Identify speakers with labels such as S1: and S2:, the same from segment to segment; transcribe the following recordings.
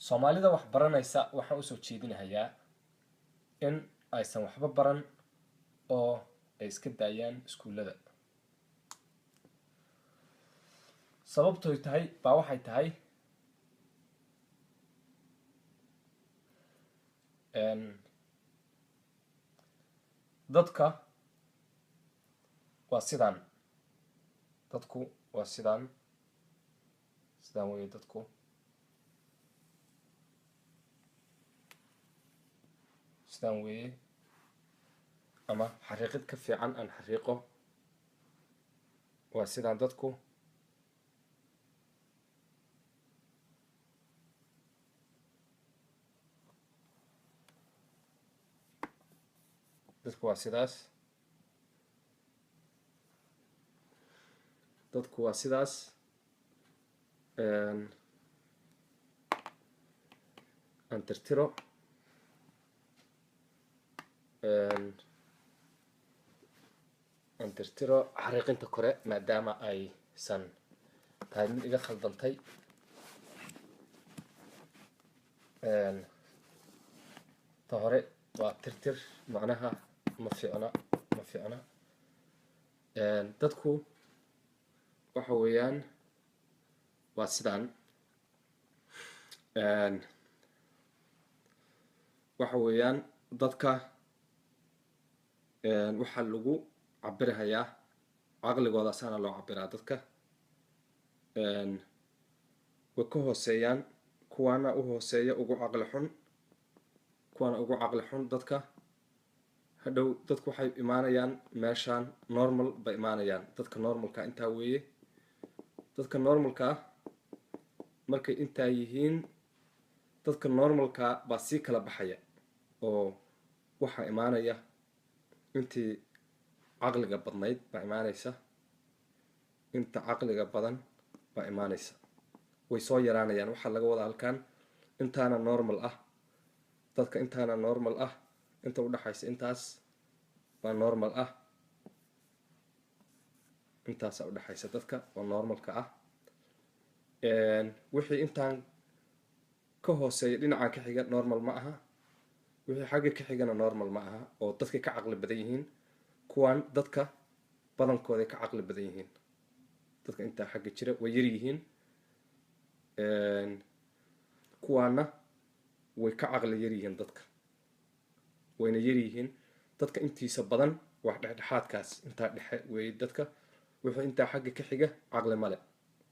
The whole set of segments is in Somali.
S1: Soomaalida wax baranaysa waxaan usoo jeedinahayaa in aysan waxba baran oo ay iska daayaan iskuullada. Sababtoy tahay baa waxay tahay dadka waa sidaan, dadku waa sidaan, sidaan weeye dadku. Sidaan weeye, ama xariiqid ka fiican aan xariiqo, waa sidaan dadku. Dadku waa sidaas, dadku waa sidaas. Aan tirtiro, aan tirtiro xariiqinta kore maadaama aysan tahay mid iga khaldantay. Ta hore waa tirtir, macnaha ma fiicna, ma fiicna. Dadku waxa weeyaan waa sidaan, waxa weeyaan dadka waxaa lagu cabirhayaa caqligooda, saana loo cabiraa dadka. Way ka hooseeyaan kuwaana u hooseeya ugu caqli xun, kuwaana ugu caqli xun dadka. Hadhow dadku waxay imaanayaan meeshaan, normal bay imaanayaan. Dadka normalka intaa weeye. Dadka normalka markay intaa yihiin, dadka normalka baa sii kala baxaya oo waxaa imaanaya intii caqliga badnayd baa imaanaysa, inta caqliga badan baa imaanaysa, way soo yaraanayaan. Waxaa laga wadaa halkan intaana normal ah, dadka intaana normal ah, inta udhaxaysa intaas baa normal ah, intaasa udhexaysa dadka oo normalka ah. Wixii intaan ka hooseeya dhinacan ka xiga normal ma aha, wixii xagga ka xigana normal ma aha, oo dadkay ka caqli badan yihiin. Kuwaan dadka badankooday ka caqli badan yihiin, dadka intaa xagga jira way yar yihiin, kuwaana way ka caqli yar yihiin dadka, wayna yar yihiin. Dadka intiisa badan waa dhexdhexaadkaas, intaa dhexe weeye dadka. Wuxuu intaa xagga ka xiga caqli male,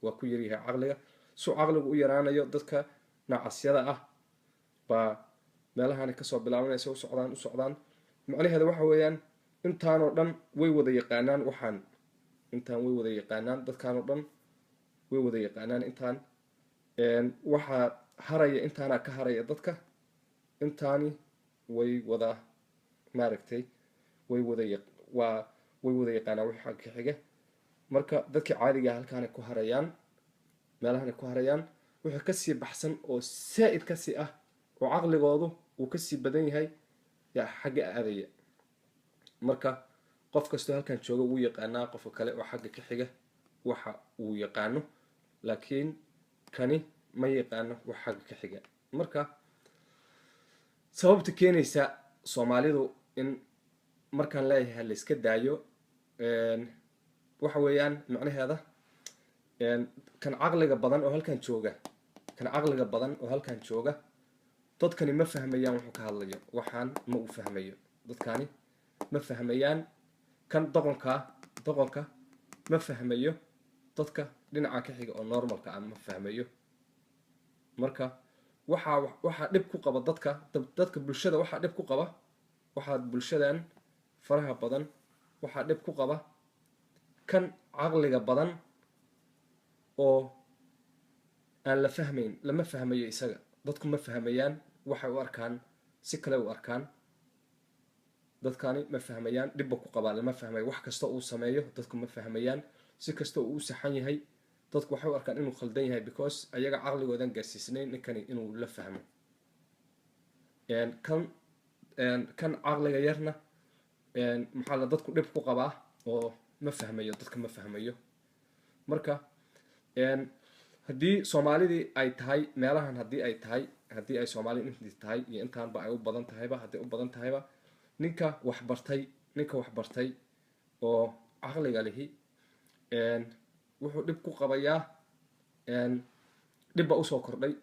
S1: waa ku yaryahay caqliga. Suu caqligu u yaraanayo dadka nacasyada ah baa meelahani kasoo bilaabanaysa, u socdaan, u socdaan. Macnaheeda waxa weeyaan intaanoo dhan way wada yaqaanaan, waxaan intaan way wada yaqaanaan, dadkaanoo dhan way wada yaqaanaan. Intaan waxaa haraya, intaanaa ka haraya dadka, intaani way wada maaragtay, way wada waa way wada yaqaanaan wixii xagga ka xiga. Marka dadkii caadiga halkaanay ku harayaan, meelahanay ku harayaan. Wuxuu kasii baxsan oo saa-id kasii ah oo caqligoodu uu kasii badan yahay yaa xagga aadaya. Marka qof kastoo halkan jooga wuu yaqaanaa qofka kale oo xagga ka xiga waxa uu yaqaano, laakiin kani ma yaqaano wax xagga ka xiga. Marka sababta keenaysa soomaalidu in markaan leeyahay la iska daayo waxa weeyaan macnaheeda kan caqliga badan oo halkan jooga, kan caqliga badan oo halkan jooga, dadkani ma fahmayaan wuxuu ka hadlayo, waxaan ma uu fahmayo, dadkani ma fahmayaan. Kan doqonkaa, doqonka ma fahmayo dadka dhinaca ka xiga oo normalka ah ma fahmayo. Marka waxaa dhib ku qaba dadka, dadka bulshada waxaa dhib ku qaba, waxaa bulshadan faraha badan waxaa dhib ku qaba kan caqliga badan oo aan la fahmayn, lama fahmayo isaga, dadku ma fahmayaan, waxay u arkaan si kale u arkaan, dadkani ma fahmayaan, dhibba ku qabaa, lama fahmayo. Wax kasta uu sameeyo dadku ma fahmayaan, si kasta uu u saxan yahay dadku waxay u arkaan inuu khaldan yahay, because ayaga caqligoodan gaarsiisnayn ninkani inuu la fahmo. Kan caqliga yarna maxaa la dadku dhib ku qabaa oo ma fahmayo, dadka ma fahmayo. Marka Haddii Soomaalidii ay tahay meelahan, haddii ay tahay, haddii ay Soomaalida intii tahay iyo intaanba ay u badan tahayba, hadday u badan tahayba, ninka waxbartay oo caqliga lihi wuxuu dhib ku qabayaa, dhib baa usoo kordhay,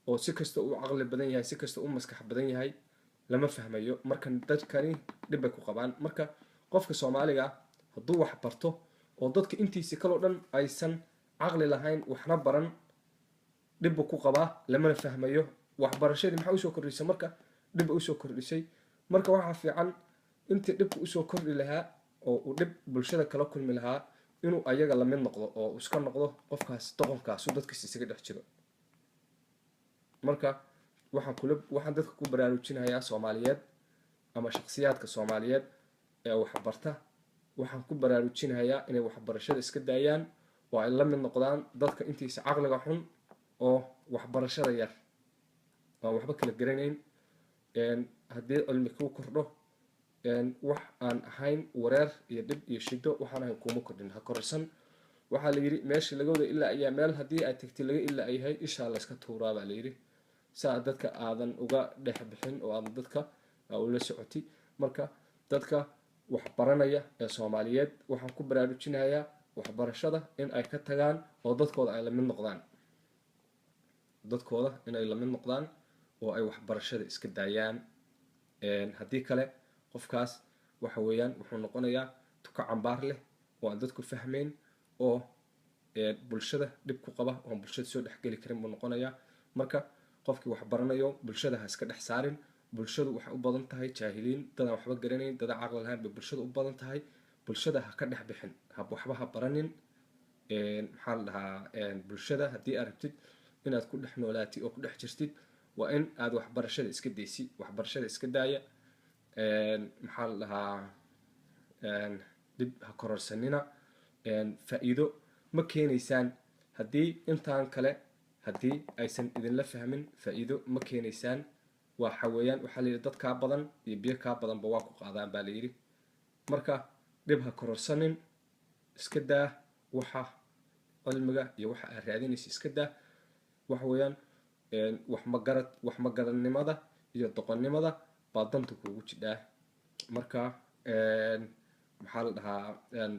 S1: oo si kasta uu caqli badan yahay, si kasta u maskax badan yahay, lama fahmayo. Marka dadkani dhib bay ku qabaan. Marka qofka Soomaaliga hadduu wax barto oo dadka intiisi kaloo dhan aysan caqli lahayn, waxna baran, dhib buu ku qabaa, lamana fahmayo. Waxbarashadii maxaa usoo kordhisay? Marka dhib ba usoo kordhisay. Marka waxaa fiican intii dhibka usoo kordhi lahaa oo uu dhib bulshada kala kulmi lahaa, inuu ayaga lamid noqdo oo iska noqdo qofkaas doqonkaasu dadkiis isaga dhex jiro. Marka waxaan dadka ku baraarujinayaa Soomaaliyeed ama shakhsiyaadka Soomaaliyeed ee waxbarta, waxaan ku baraarujinayaa inay waxbarashada iska daayaan oo ay la mid noqdaan dadka intiisa caqliga xun oo waxbarashada yar, aan waxba kala garanayn. Haddii cilmi kuu kordho, wax aan ahayn wareer iyo dhib iyo shido waxaan ahayn kuuma kordhin, ha kororsan. Waxaa la yidhi meesha laga wada ilaa ayaa meel haddii ay tagtay laga ilaa yahay, ishaa layska tuuraa baa la yidhi, saa dadka aadan uga dhex bixin oo aadan dadka ula socoti. Marka dadka wax baranaya ee Soomaaliyeed waxaan ku baraarujinayaa waxbarashada in ay ka tagaan oo dadkooda ay lamid noqdaan, dadkooda in ay lamid noqdaan oo ay waxbarashada iska daayaan. Haddii kale qofkaas waxa weeyaan wuxuu noqonayaa tuka cambaar leh oo aan dadku fahmayn oo bulshada dhib ku qaba, oon bulshada soo dhexgeli karin buu noqonayaa. Marka qofkii wax baranayo bulshada ha iska dhex saarin. Bulshadu waxay u badan tahay jaahiliin, dadaan waxba garanayn, dadaan caqli lahayn bay bulshada u badan tahay. Bulshada ha ka dhex bixin, ha waxba ha baranin. Maxaa la dhahaa, bulshada haddii aad rabtid inaad ku dhex noolaatid oo ku dhex jirtid, waa in aad waxbarashada iska daysid. Waxbarashada iska daaya. Maxaa la dhahaa, dhib ha kororsanina, faa-iido ma keenaysaan. Haddii intaan kale haddii aysan idinla fahmin, faa-iido ma keenaysaan. Waxa weeyaan waxaa la yidhi dad kaa badan iyo biyo kaa badanba waa ku qaadaan baa la yidhi. Marka dhib ha kororsanin, iska daa waxa cilmiga iyo waxa aad raadinaysa, iska daa. Waxa weeyaan wax magarad, wax magarannimada iyo doqonnimada baa danta kuugu jidhaa. Marka maxaa la dhahaa,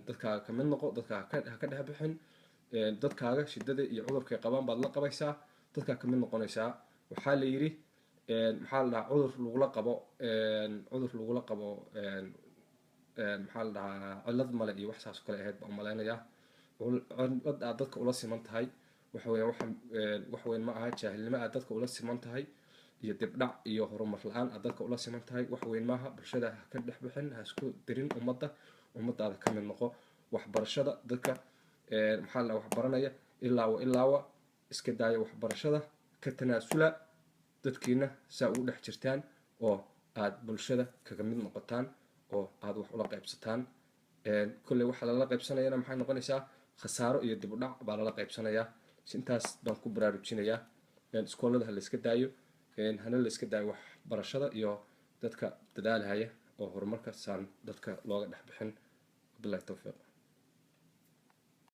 S1: dadkaaga kamid noqo, dadkaaga ha ka dhex bixin. Dadkaaga shidada iyo cudurkay qabaan baad la qabaysaa, dadkaa kamid noqonaysaa. Waxaa la yidhi, maxaa la dhahaa, cudur lagula qabo, cudur lagula qabo, maxaa la dhahaa, cillad male iyo wax saas oo kale ahayd baan umalaynayaa. Cillad aad dadka ula siman tahay waxa weeyaan waxa wax weyn ma aha. Jaahilnimo aad dadka ula siman tahay iyo dibdhac iyo horumar la-aan aad dadka ula siman tahay wax weyn maaha. Bulshada ha ka dhex bixin, ha isku dirin ummadda, ummadaada ka mid noqo. Waxbarashada dadka, maxaa la, waxbaranaya, ilaawa ilaawa iska daaya waxbarashada, ka tanaasula dadkiina saa ugu dhex jirtaan oo aad bulshada kaga mid noqotaan oo aad wax ula qaybsataan. Kolley waxaa lala qaybsanayana maxay noqonaysaa? Khasaaro iyo dib u dhac baa lala qaybsanayaa. Intaas baan ku baraarujinayaa. Iskoolada ha la iska daayo, hana la iska daayo waxbarashada iyo dadka dadaalhaya oo horumarka saan dadka looga dhex bixin. Billahi towfiiq.